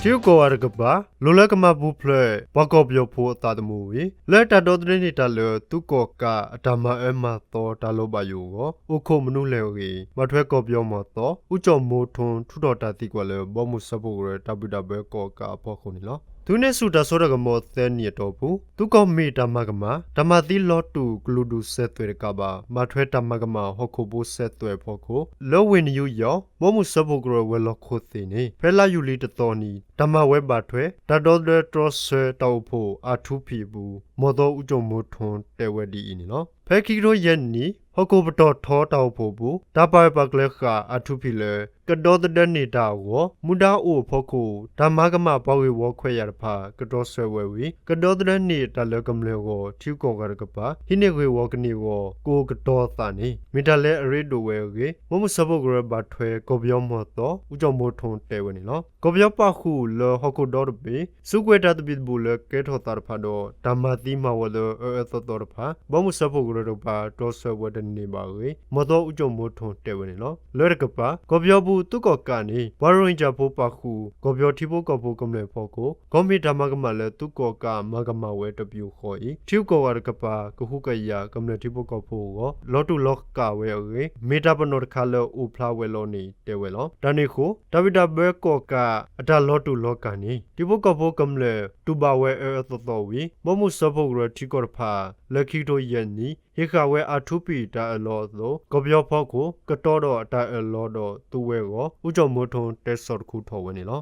ထံဂုၤကီၢ်ဂၤတကပၤ လိၣ်လၢကမၤပူၤဖျဲး ပှၤကီၢ်ပယီၤဖိအသးသမူဝံၤ လၢတၢ်ဒီသဒၢန့ၢ်တၢ်လၢ သုးကီၣ်ကးအတၢ်မၤအၢမၤသီတၢ်လီၤဘၣ်ယိၣ်အဂီၢ် အိၣ်ခိးမနုၤလဲၣ်အဂ့ၢ် ဘၣ်ထွဲကီၢ်ပယီၤမီၢ်သီ ဦးကျော်မိုးထွန်း ထုးထီၣ်တၢ်သံကွၢ်လၢ ဘီမုၢ်စၢဖှိၣ်ကရၢ တၢ်ဘံၣ်တၢ်ဘၢကီၣ်ကးအဖီခိၣ်န့ၣ်လီၤ. သုးန့ၢ်ဆူၣ်တၢ်စိတၢ်ကမီၤသၢနံၣ်အတီၢ်ပူၤ သုးကီၢ်မ့ၢ်တၢ်မၤကမၣ် တၢ်မၤသံလီၤတူာ်ကလုာ်ဒူၣ်စဲးသွဲၣ်တကးဘၣ် ဘၣ်ထွဲတၢ်မၤကမၣ်ဟီၣ်ခိၣ်ဖိစဲးသွဲၣ်အဖီခိၣ် လၢဝ့ၢ်နယူးယီၣ် ဘီမုၢ်စၢဖှိၣ်ကရၢဝဲၤလီၢ်ခိၣ်သ့ၣ်န့ၣ် ဖဲလါယူၤလံတသီနံၤ တၢ်မၤဝဲဘၣ်ထွဲ တၢ်ဒီသဒၢတြီဆၢတၢ်အိၣ်ဖှိၣ် R two P အပူၤ မီၢ်သီ ဦးကျော်မိုးထွန်း တဲဝဲဒ်အံၤန့ၣ်လီၤ. ဖဲခံကထိယဲၢ်နံၣ် ဟီၣ်ခိၣ်ပတီၢ်ထီတၢ်အိၣ်ဖှိၣ်အပူၤ တၢ်ပာ်ဝဲပာ်ကျဲဃာ် R two P လၢ ကဒီသဒၢန့ၢ်တၢ်အဂီၢ် မူဒါအိၣ်အဖီခိၣ် တၢ်မၤကမၣ်ပှၤဂ့ၢ်ဝီခွဲးယာ်တဖၣ် ကတြီဆၢဝဲဝံၤ ကဒီသဒၢန့ၢ်တၢ်လၢကမျၢၢ်အဂီၢ် ထံဂုၤကီၢ်ဂၤတကပၤ ဟံးန့ၢ်ဂ့ၢ်ဝီကန့ၢ်အဂီၢ် ကအိၣ်ကတီၤသးန့ၣ် မ့ၢ်တၢ်လၢအရ့ဒိၣ်ဝဲအဂ့ၢ် ဘီမုၢ်စၢဖှိၣ်ကရၢဘၣ်ထွဲ ကီၢ်ပယီၤမီၢ်သီ ဦးကျော်မိုးထွန်း တဲဝဲန့ၣ်လီၤ. ကီၢ်ပယီၤပာ်ဃုာ်လၢဟီၣ်ခိၣ်ဒီတဘ့ၣ် စုကဝဲၤတၢ်သဘံၣ်သဘုၣ်လၢကဲထီၣ်သးတဖၣ်ဒီး တၢ်မၤသံမၤဝီၤလၢအအၢအၢသီသီတဖၣ် ဘီမုၢ်စၢဖှိၣ်ကရၢတကပၤ တြီဆၢဝဲတန့ၢ်ဘၣ်အဂ့ၢ် မီၢ်သီ ဦးကျော်မိုးထွန်း တဲဝဲန့ၣ်လီၤ. လၢတကပၤ ကီၢ်ပယီၤပူၤသုးကီၣ်ကးန့ၣ် ပှၤရိၣ်ဟ့ၣ်ကၠၣ်ဖိပာ်ဃုာ် ကီၢ်ပယီၤထံဖိကီၢ်ဖိကမျၢၢ်အဖီခိၣ် ကီၢ်မ့ၢ်တၢ်မၤကမၣ်လၢသုးကီၣ်ကးမၤကမၣ်ဝဲတပယူာ်ဃီအံၤ ထံဂုၤကီၢ်ဂၤတကပၤ ကဟုကယာ်ကမျၢၢ်ထံဖိကီၢ်ဖိအဂီၢ် လီၤတူာ်လီၤကာ်ဝဲအဂ့ၢ် မ့ၢ်တၢ်ပနီၣ်တခါလၢအိၣ်ဖျါဝဲလီၤန့ၣ် တဲဝဲလီၤ. တၢ်န့ၣ်အဃိ တၢ်ဘံၣ်တၢ်ဘၢကီၣ်ကး အတၢ်လီၤတူာ်လီၤကာ်န့ၣ် ထံဖိကီၢ်ဖိကမျၢၢ် တူၢ်ဘၣ်ဝဲအအၢအၢသီသီဝံၤ ဘီမုၢ်စၢဖှိၣ်ကရၢထံကီၢ်တဖၣ် လၢခံကထိယဲၢ်နံၣ် ဟ့ၣ်ဃာ်ဝဲ R two P တၢ်အၢၣ်လီၤအသိး ကီၢ်ပယီၤဖီခိၣ် ကတီၤဒီးအတၢ်အၢၣ်လီၤဒီးသုးဝဲအဂီၢ် ဦးကျော်မိုးထွန်း တဲဆီၣ်တခူထီၣ်ဝဲန့ၣ်လီ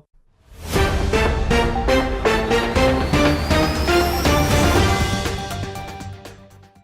ၤ.